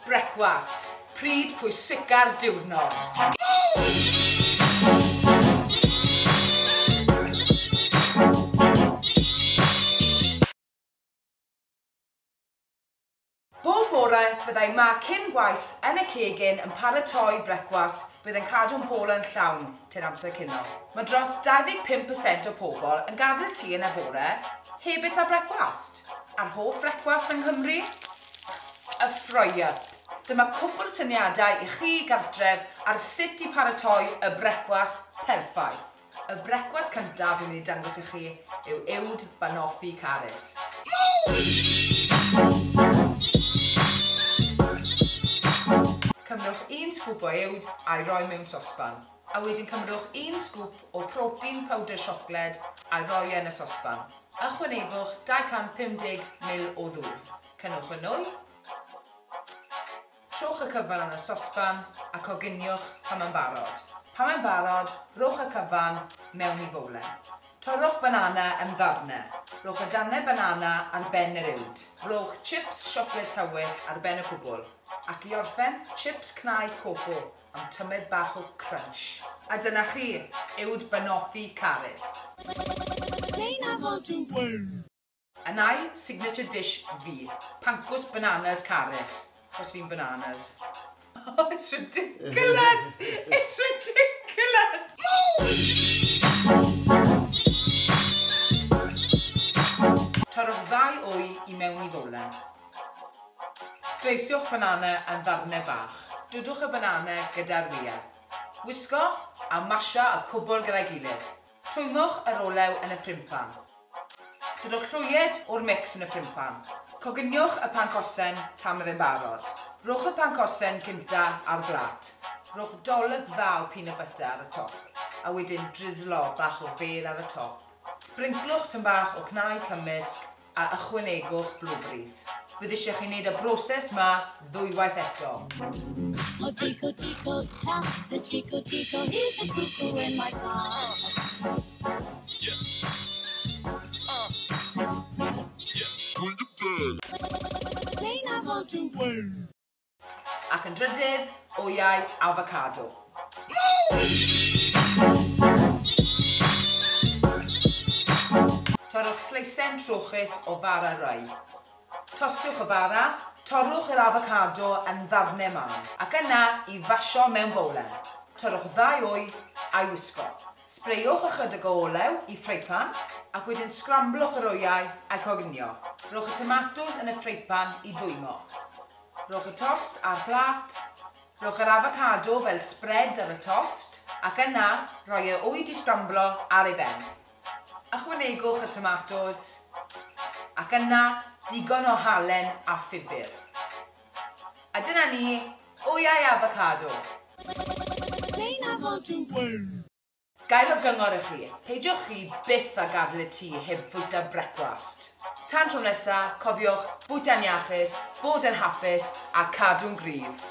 Brecwast, pryd pwysica'r diwrnod. Bob bore, byddai ma cyn gwaith yn y cegin yn paratoi brecwast bydd yn cadw'n bol yn llawn tan amser cino. Mae dros 25% o pobl yn gadael tŷ yn y bore heb bwyta brecwast. A'r hoff brecwast yng Nghymru? Y fry-up. Dyma cwpl syniadau i chi gartref ar sut i paratoi y brecwast perffaith. Y brecwast cyntaf fi'n mynd i dangos i chi yw uwd banoffee Carys. Cymrwch un sgwp o uwd a'i roi mewn sosban. A wedyn cymrwch un sgwp o protein powder siocled a'i roi yn y sosban. Ychwanegwch 250 ml o ddŵr. Cynnwch y nwy. Trowch y cyfan yn y sosban a coginiwch tan mae'n barod. Pan mae'n barod, rhowch y cyfan mewn i bowlen. Torrwch banana yn ddarnau. Rhowch y darnau banana ar ben yr uwd. Rhowch chips siocled tywyll ar ben y cwbl. Ac i orffen, chips cnau coco am tymed bach o crunch. A dyna chi, uwd banoffee Carys. Yn ail, signature dish fi, pancos bananas Carys. Achos fi'n bananas. Oh, it's ridiculous! It's ridiculous! Torrwch ddau wy i mewn i fowlen. Sleisiwch banana yn ddarnau bach. Dodwch y banana gyda'r wyau. Wisgo a masio y cwbl gyda'i gilydd. Twymwch yr olew yn y ffrimpan. Dodwch llwyed o'r mix yn y ffrimpan. Coginiwch y pancosen tan bydd e'n barod. Rhowch y pancosen cynta ar blat. Rhowch dollop dda o peanut butter ar y top, a wedyn drislo bach o fêl ar y top. Sbrinklwch tam bach o cnau cymysg a ychwanegwch blueberries. Bydd eisiau chi wneud y broses ma ddwywaith eto. Oh, tico, tico, ta, this tico, tico, he's a cuckoo in my car. May not want to win. Ac yn drydydd, wyau avocado. Torrwch sleisen trwchus o fara rye. Tostiwch y bara, torrwch yr avocado yn ddarnau mân, ac yna i fasio mewn bowlen. Torrwch ddau wy a'i wisgo. Sbreiwch ychydig o olew i ffreipan, ac wedyn sgramblwch yr wyau a'i coginio. Rhowch y tomatos yn y ffreipan i dwymo. Rhowch y tost ar blat, rhowch yr avocado fel spread ar y tost, ac yna rhoi y wy di sgramblo ar ei ben. Ychwanegwch y tomatos, ac yna digon o halen a phupur. A dyna ni, wyau avocado. May not want to win. Gair o gyngor i chi, peidiwch chi byth â gadael y tŷ heb fwyta brecwast. Tan tro nesa, cofiwch bwyta'n iachus, bod yn hapus a cadw'n gryf.